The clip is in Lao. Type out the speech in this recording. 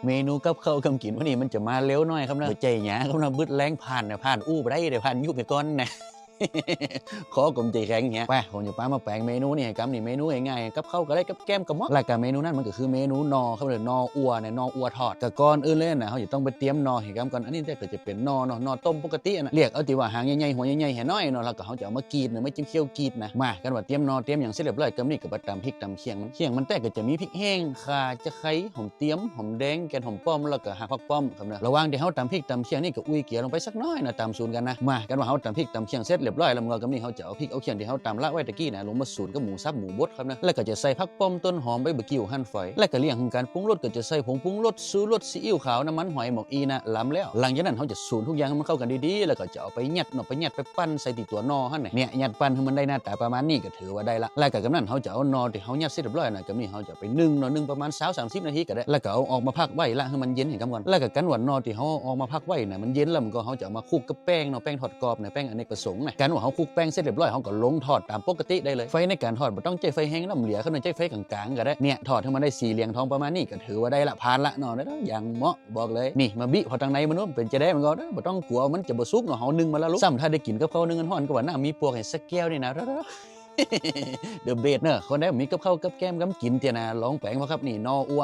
ເມນູກັບເຂົ້າກັບກິນມື້ນີ້ມັນຈະມາເລັວໜ້ອຍຄັບເນາະ ບໍ່ໃຈຫຍັງຄັບເນາະ ບຶດແລງຜ່ານນະ ຜ່ານອູ້ບໍ່ໄດ້ເດ້ ຜ່ານຍຸບໄປກ່ອນນະ ຂໍກົມໃຈແຂງເຮຍ. ໄປ ຜົມຈະພາມາແປງເມນູນີ້ໃຫ້ກຳ ນີ້ເມນູງ່າຍໆ ກັບເຂົ້າກໍໄດ້ ກັບແກ້ມກໍເໝາະ. ແລ້ວກໍເມນູນັ້ນມັນກໍຄືເມນູໜໍ່ຄັບເນາະ ໜໍ່ອົ່ວນະ ໜໍ່ອົ່ວທອດ. ກໍກ່ອນອື່ນເລີຍນະ ເຮົາຈະຕ້ອງໄປຕຽມໜໍ່ໃຫ້ກຳກ່ອນ. ອັນນີ້ແທ້ກໍຈະເປັນໜໍ່ເນາະ ໜໍ່ຕົ້ມປົກກະຕິນະ ລຽກເອົາທີ່ວ່າຫາງໃຫຍ່ໆ ຫົວໃຫຍ່ໆ ໃຫ້ໜ້ອຍເນາະ ແລ້ວກໍເຮົາຈະເອົາມາກຣີດນະ ມາຈິ້ມຄ້ຽວກຣີດນະ. ມາ ຄັນວ່າຕຽມໜໍ່ຕຽມຫຍັງເສັດລຽບຮ້ອຍ ກຳນີ້ກໍໄປຕຳພິກຕຳຂຽງມັນ. ຂຽງມັນແທ້ກໍຈະມີພິກແຫ້ງ ຂ່າ ຕະໄຄ ຫອມຕຽມ ຫອມແດງ ແກ່ນຫອມປ້ອມ ແລ້ວກໍຮາກຜັກປ້ອມຄັບເນາະ. ລະຫວ່າງທີ່ເຮົາຕຳພິກຕຳຂຽງນີ້ກໍອຸ່ຍເກຍລົງໄປສັກໜ້ອຍນະ ຕຳສູນກັນນະ. ມາ ຄັນວ່າເຮົາຕຳພິກຕຳຂຽງເສັດລຽບຮ້ອຍແລ້ວ ມັນກໍ ກຳນີ້ເຮົາຈະເອົາພິກເອົາຂຽງທີ່ເຮົາຕຳລະໄວ້ຕະກີ້ນະ ລົງມາສູນກັບໝູສັບໝູບົດຄັບເນາະ. ແລ້ວກໍຈະໃສ່ຜັກປ້ອມ ຕົ້ນຫອມ ໃບບາກິ້ວ ຫັ້ນຝອຍ ແລ້ວກໍລຽງຂອງການປຸງລົດ ກໍຈະໃສ່ຜົງປຸງລົດ ຊູລົດ ຊີອິ້ວຂາວ ນ້ຳມັນຫອຍ ໝາກອີ່ນະ ລຳແລ້ວ. ຫຼັງຈາກນັ້ນເຮົາຈະສູນທຸກຢ່າງໃຫ້ມັນເຂົ້າກັນດີໆ ແລ້ວກໍຈະເອົາໄປຍັດເນາະ ໄປຍັດໄປປັ່ນໃສ່ທີ່ຕົວໜໍ່ຫັ້ນນະ. ເນຍ ຍັດປັ່ນໃຫ້ມັນໄດ້ໜ້າຕາປະມານນີ້ກໍຖືວ່າໄດ້ລະ. ແລ້ວກໍກຳນັ້ນເຮົາຈະເອົາໜໍ່ທີ່ເຮົາຍັດເສັດລຽບຮ້ອຍນະ ກຳນີ້ເຮົາຈະໄປໜຶ້ງເນາະ ໜຶ້ງປະມານຊາວສາມສິບນາທີກໍໄດ້ ແລ້ວກໍເອົາອອກມາພັກໄວ້ ລະໃຫ້ມັນເຢັນໃຫ້ກຳກ່ອນ. ແລ້ວກໍຄັນວ່າໜໍ່ທີ່ເຮົາເອົາອອກມາພັກໄວ້ນະ ມັນເຢັນແລ້ວ ມັນກໍເຮົາຈະເອົາມາຄຸກກັບແປ້ງເນາະ ແປ້ງທອດກອບນະ ແປ້ງອະເນກປະສົງນະ. ຄັນວ່າເຮົາຄຸກແປ້ງເສັດລຽບຮ້ອຍ ເຮົາກໍລົງທອດຕາມປົກກະຕິໄດ້ເລີຍ. ໄຟໃນການທອດບໍ່ຕ້ອງໃຊ້ໄຟແຮງນຳເຫຼຍ ຄັນວ່າໃຊ້ໄຟກາງໆກໍໄດ້. ເນຍ ທອດໃຫ້ມັນໄດ້ສີເຫຼືອງທອງປະມານນີ້ກໍຖືວ່າໄດ້ລະ ຜ່ານລະເນາະ ຢ່າງເໝາະ ບອກເລີຍ. ນີ້ ມາບິ ເພາະທາງໃນມັນເນາະ ເປັນຈັ່ງໃດມັນກໍ ເອີ ບໍ່ຕ້ອງກົວ ມັນຈະບໍ່ສຸກເນາະ ເຮົາໜຶ້ງມາແລ້ວລຸກ. ຊ້ຳຖ້າໄດ້ກິນກັບເຂົ້າໜຶ້ງຮ້ອນໆ ກໍວ່ານ້ຳມີປວກໃຫ້ສັກແກ້ວນີ້ນະ ເດີເບສເນາະ. ຄົນໃດບໍ່ມີກັບເຂົ້າກັບແກ້ມກັບກິນເທື່ອນະ ລອງແປງເບິ່ງຄັບ ນີ້ໜໍ່ອົ່ວ.